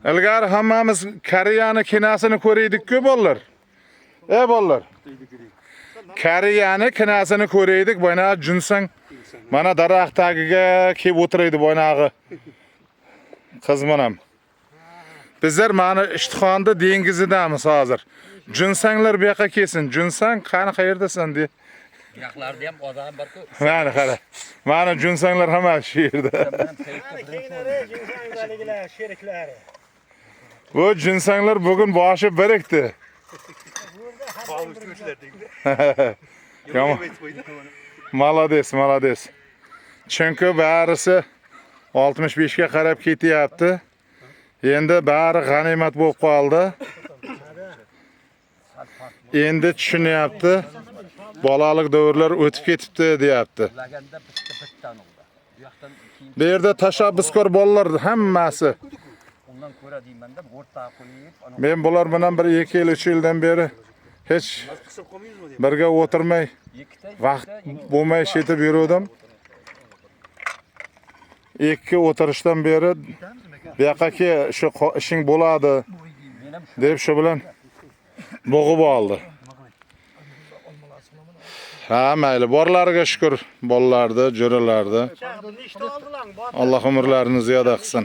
Ilgari hammamiz Koreyani kinosini ko'raydik-ku bolalar. Ey bolalar. Koreyani kinosini ko'raydik, boyna junsang mana daraxt tagiga kelib o'tiraydi boynag'i. Qiz manam. Bizlar mana Ishtixonda dengizidamiz hozir. Junsanglar bu yoqqa kelsin. Junsang qani qayerdasan de. Yoqlarda ham odam bor-ku. Mana qara. Mana junsanglar hamma shu yerda. Kenginlari, jinsangdagilar, sheriklari. Bu junsanglar bugun boshi birikdi. Yomon. Молодец, молодец. Chunki barisi 65 ga qarab ketyapti. Endi bari g'animat bo'lib qoldi. Endi tushunyapti. Bolalik davrlar o'tib ketibdi deyapti. Laganda bitta bittadan oldi. Bu yoqdan keyin Bu yerda tashabbuskor bolalar hammasi. undan ko'ra deyman-da, o'rtaga qo'yib, ana Men bular bilan bir 2 yil, 3 yildan beri hech birga o'tirmay, ikkita vaqt bo'lmay shetib yuruvdim. Ikki o'tirishdan beri bu yoqqa ke, shu ishing bo'ladi men ham deb shu bilan bo'g'ib oldi. Ha, mayli, borlariga shukur, bolalarni, jo'ralarni. Nechta oldilar? Alloh umrlarini ziyoda qilsin.